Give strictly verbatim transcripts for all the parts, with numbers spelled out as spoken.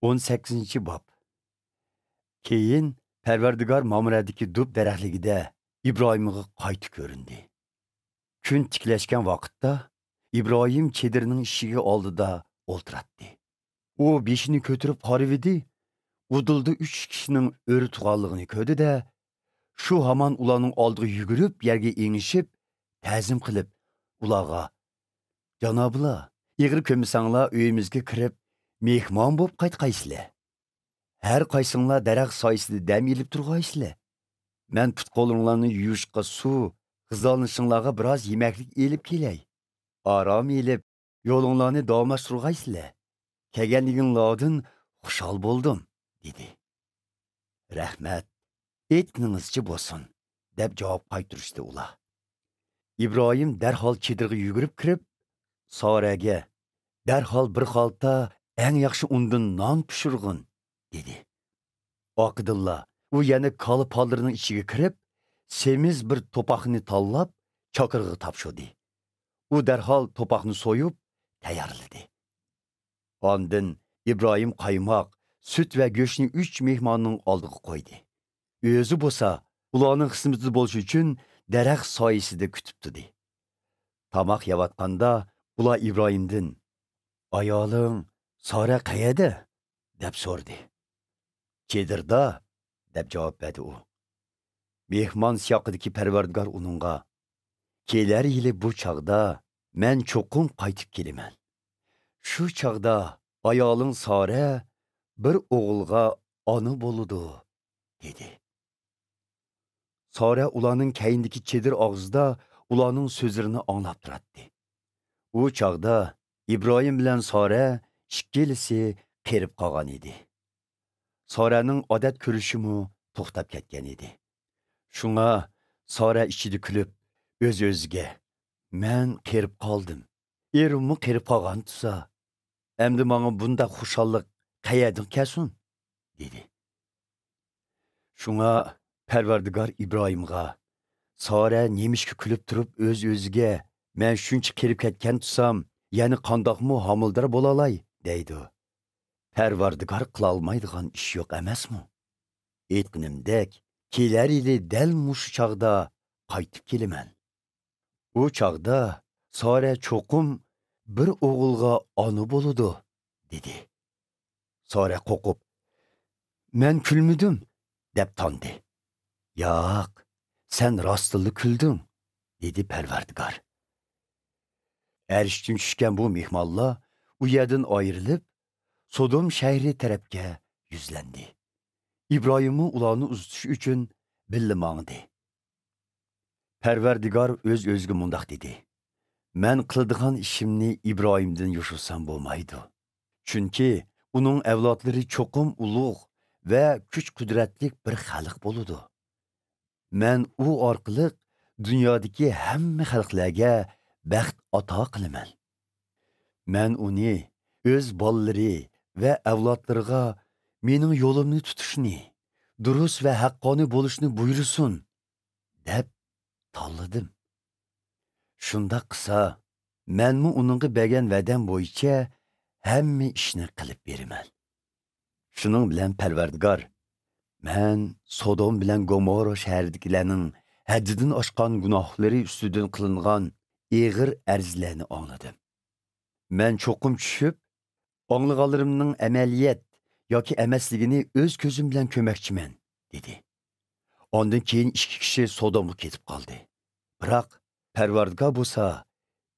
ئون سەككىزىنچى باب. كېيىن پەرۋەردىگار مامرەدىكى دۇب دەرەخلىكىدە ئىبراھىمغا قايتا كۆرۈندى. كۈن تىكلەشكەن ۋاقىتتا ئىبراھىم چېدىرنىڭ ئىشىكى ئالدىدا ئولتۇراتتى. ئۇ بېشىنى كۆتۈرۈپ قارىۋىدى، ئۇدۇلدا ئۈچ كىشىنىڭ ئۆرە تۇرغانلىقىنى كۆردى-دە، شۇ ھامان ئۇلارنىڭ ئالدىغا يۈگۈرۈپ يەرگە ئېڭىشىپ، تەزىم قىلىپ، ئۇلارغا، «جانابلار، ئېغىر كۆرمىسەڭلار ئۆيىمىزگە كىرىپ، مېھمان بولۇپ قايتقايسىلەر. ھەر قايسىڭلار دەرەخ سايىسىدا دەم ئېلىپ تۇرغايسىلەر. مەن پۇت-قولۇڭلارنى يۇيۇشقا سۇ، غىزالىنىشىڭلارغا بىراز يېمەكلىك ئېلىپ كېلەي. ئارام ئېلىپ، يولۇڭلارنى داۋاملاشتۇرغايسىلەر. كەلگەنلىكىڭلاردىن خۇشال بولدۇم» دېدى. «رەھمەت، ئېيتقىنىڭىزچە بولسۇن» دەپ جاۋاب قايتۇرۇشتى ئۇلار. ئىبراھىم دەرھال چېدىرغا يۈگۈرۈپ كىرىپ، سارەگە، «دەرھال بىر خالتا ئەڭ ياخشى ئۇندىن نان پىشۇرغىن» دېدى. ئارقىدىنلا ئۇ يەنە كالا پاللىرىنىڭ ئىچىگە كىرىپ، سېمىز بىر توپاقنى تاللاپ، چاكىرىغا تاپشۇردى. ئۇ دەرھال توپاقنى سويۇپ تەييارلىدى. ئاندىن ئىبراھىم قايماق، سۈت ۋە گۆشنى ئۈچ مېھماننىڭ ئالدىغا قويدى. ئۆزى بولسا ئۇلارنىڭ خىزمىتىدە بولۇش ئۈچۈن دەرەخ سايىسىدا كۈتۈپ تۇردى. تاماق يەۋاتقاندا ئۇلار ئىبراھىمدىن، «ئايالىڭ سارە قەيەردە؟» دەپ سورىدى. «چېدىردا» دەپ جاۋاب بەردى ئۇ. مېھمان سىياقىدىكى پەرۋەردىگار ئۇنىڭغا، «كېلەر يىلى بۇ چاغدا مەن چوقۇم قايتىپ كېلىمەن. شۇ چاغدا ئايالىڭ سارە بىر ئوغۇلغا ئانا بولىدۇ» دېدى. سارە ئۇلارنىڭ كەينىدىكى چېدىر ئاغزىدا ئۇلارنىڭ سۆزلىرىنى ئاڭلاپ تۇراتتى. ئۇ چاغدا ئىبراھىم بىلەن سارە ئىككىلىسى قېرىپ قالغان ئىدى. سارەنىڭ ئادەت كۆرۈشىمۇ توختاپ كەتكەن ئىدى. شۇڭا سارە ئىچىدە كۈلۈپ، ئۆز-ئۆزىگە، «مەن قېرىپ قالدىم. ئېرىممۇ قېرىپ قالغان تۇرسا، ئەمدى ماڭا بۇنداق خۇشاللىق قەيەردىن كەلسۇن؟» دېدى. شۇڭا پەرۋەردىگار ئىبراھىمغا، «سارە نېمىشقا كۈلۈپ تۇرۇپ ئۆز-ئۆزىگە، مەن شۇنچە قېرىپ كەتكەن تۇرسام، يەنە قانداقمۇ ھامىلىدار بولالاي؟» دەيدۇ. پەرۋەردىگار قىلالمايدىغان ئىش يوق ئەمەسمۇ؟ ئېيتقىنىمدەك، كېلەر يىلى دەل مۇشۇ چاغدا قايتىپ كېلىمەن. ئۇ چاغدا سارە چوقۇم بىر ئوغۇلغا ئانا بولىدۇ، دېدى. سارە قورقۇپ، «مەن كۈلمىدىم» دەپ تاندى. «ياق، سەن راستتىنلا كۈلدۈڭ» دېدى پەرۋەردىگار. ئەرشتىن چۈشكەن بۇ مېھمانلار ئۇ يەردىن ئايرىلىپ، سودوم شەھىرى تەرەپكە يۈزلەندى. ئىبراھىممۇ ئۇلارنى ئۇزىتىش ئۈچۈن بىللە ماڭدى. پەرۋەردىگار ئۆز-ئۆزىگە مۇنداق دېدى، «مەن قىلىدىغان ئىشىمنى ئىبراھىمدىن يوشۇرسام بولمايدۇ. چۈنكى ئۇنىڭ ئەۋلادلىرى چوقۇم ئۇلۇغ ۋە كۈچ-قۇدرەتلىك بىر خەلق بولىدۇ. مەن ئۇ ئارقىلىق دۇنيادىكى ھەممە خەلقلەرگە بەخت ئاتا قىلىمەن. مەن ئۇنى ئۆز بالىلىرى ۋە ئەۋلادلىرىغا مېنىڭ يولۇمنى تۇتۇشنى، دۇرۇس ۋە ھەققانىي بولۇشنى بۇيرۇسۇن» دەپ تاللىدىم. شۇنداق قىلسا، مەنمۇ ئۇنىڭغا بەرگەن ۋەدەم بويىچە ھەممە ئىشنى قىلىپ بېرىمەن. شۇنىڭ بىلەن پەرۋەردىگار، مەن سودوم بىلەن گومورا شەھىرىدىكىلەرنىڭ ھەددىدىن ئاشقان گۇناھلىرى ئۈستىدىن قىلىنغان ئېغىر ئەرزلەرنى ئاڭلىدىم. مەن چوقۇم چۈشۈپ، ئاڭلىغانلىرىمنىڭ ئەمەلىيەت ياكى ئەمەسلىكىنى ئۆز كۆزۈم بىلەن كۆرمەكچىمەن، دېدى. ئاندىن كېيىن ئىككى كىشى سودومغا كېتىپ قالدى. بىراق پەرۋەردىگار بولسا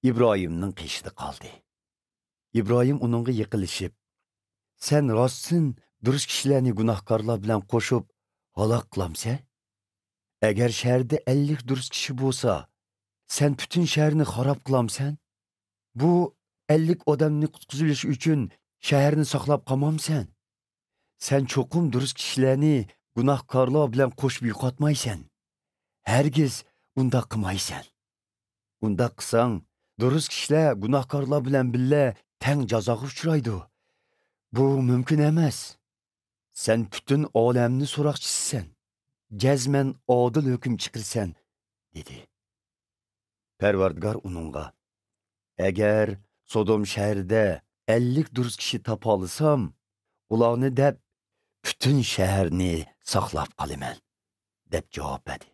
ئىبراھىمنىڭ قېشىدا قالدى. ئىبراھىم ئۇنىڭغا يېقىنلىشىپ، سەن راستتىن دۇرۇس كىشىلەرنى گۇناھكارلار بىلەن قوشۇپ ھالاك قىلامسەن؟ ئەگەر شەھەردە ئەللىك دۇرۇس كىشى بولسا، سەن پۈتۈن شەھەرنى خاراب قىلامسەن؟ بۇ ئەللىك ئادەمنى قۇتقۇزۇۋېلىش ئۈچۈن شەھەرنى ساقلاپ قالمامسەن؟ سەن چوقۇم دۇرۇس كىشىلەرنى گۇناھكارلار بىلەن قوشۇپ يوقاتمايسەن. ھەرگىز ئۇنداق قىلمايسەن. ئۇنداق قىلساڭ، دۇرۇس كىشىلەر گۇناھكارلار بىلەن بىللە تەڭ جازاغا ئۇچرايدۇ. بۇ مۇمكىن ئەمەس. سەن پۈتۈن ئالەمنى سوراقچىسىسەن. جەزمەن ئادىل ھۆكۈم چىقىرىسەن، دېدى. پەرۋەردىگار ئۇنىڭغا، ئەگەر سودوم شەھىرىدە ئەللىك دۇرۇس كىشى تاپالىسام، بۇلارنى دەپ، پۈتۈن شەھەرنى ساقلاپ قالىمەن» دەپ جاۋاب بەردى.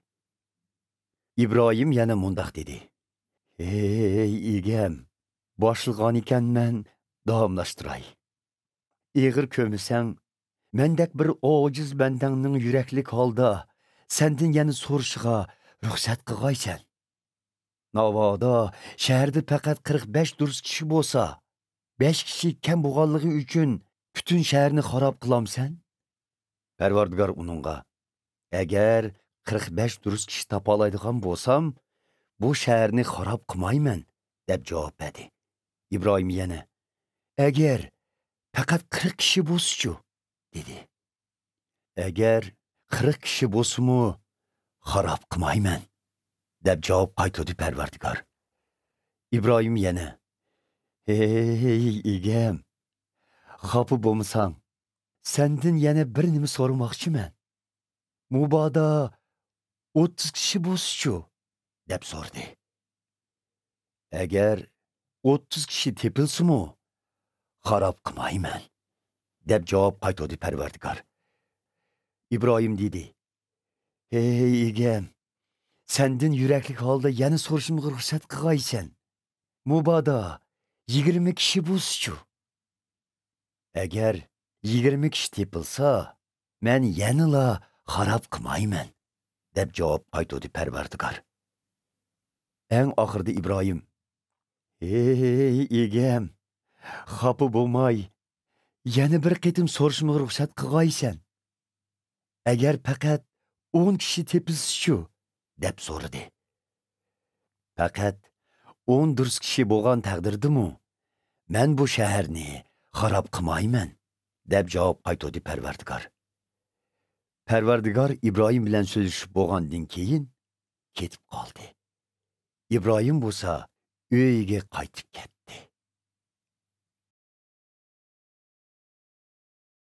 ئىبراھىم يەنە مۇنداق دېدى: «ھەي ئىگەم، باشلىغانىكەنمەن، داۋاملاشتۇراي. ئېغىر كۆرمىسەڭ، مەندەك بىر ئاجىز بەندەڭنىڭ يۈرەكلىك ھالدا سەندىن يەنە سورىشىغا رۇخسەت قىلغايسەن. ناۋادا شەھەردە پەقەت قىرىق بەش دۇرۇس كىشى بولسا، بەش كىشى كەم بولغانلىقى ئۈچۈن پۈتۈن شەھەرنى خاراب قىلامسەن؟» پەرۋەردىگار ئۇنىڭغا: «ئەگەر قىرىق بەش دۇرۇس كىشى تاپالايدىغان بولسام، بۇ شەھەرنى خاراب قىلمايمەن» دەپ جاۋاب بەردى. ئىبراھىم يەنە: «ئەگەر پەقەت قىرىق كىشى بولسىچۇ؟» دېدى. «ئەگەر قىرىق كىشى بولسىمۇ، خاراب قىلمايمەن» دەپ جاۋاب قايتۇردى پەرۋەردىگار. ئىبراھىم يەنە: «ھەي ئىگەم، خاپا بولمىساڭ، سەندىن يەنە بىر نېمە سورىماقچىمەن. مۇبادا ئوتتۇز كىشى بولسىچۇ؟» دەپ سورىدى. «ئەگەر ئوتتۇز كىشى تېپىلسىمۇ، خاراب قىلمايمەن» دەپ جاۋاب قايتۇردى پەرۋەردىگار. ئىبراھىم دېدى: «ھەي ئىگەم، سەندىن يۈرەكلىك ھالدا يەنە سورىشىمغا رۇخسەت قىلغايسەن. مۇبادا يىگىرمە كىشى بولسىچۇ؟ ئەگەر يىگىرمە كىشى تېپىلسا، مەن يەنىلا خاراب قىلمايمەن» دەپ جاۋاب قايتۇردى پەرۋەردىگار. ئەڭ ئاخىرىدا ئىبراھىم: «ھەي ئىگەم، خاپا بولماي، يەنە بىر قېتىم سورىشىمغا رۇخسەت قىلغايسەن. ئەگەر پەقەت ئون كىشى تېپىلسىچۇ؟» دەپ سورىدى. «پەقەت ئون دۇرۇس كىشى بولغان تەقدىردىمۇ، مەن بۇ شەھەرنى خاراب قىلمايمەن» دەپ جاۋاب قايتۇردى پەرۋەردىگار. پەرۋەردىگار ئىبراھىم بىلەن سۆزلىشىپ بولغاندىن كېيىن كېتىپ قالدى. ئىبراھىم بولسا ئۆيىگە قايتىپ كەتتى.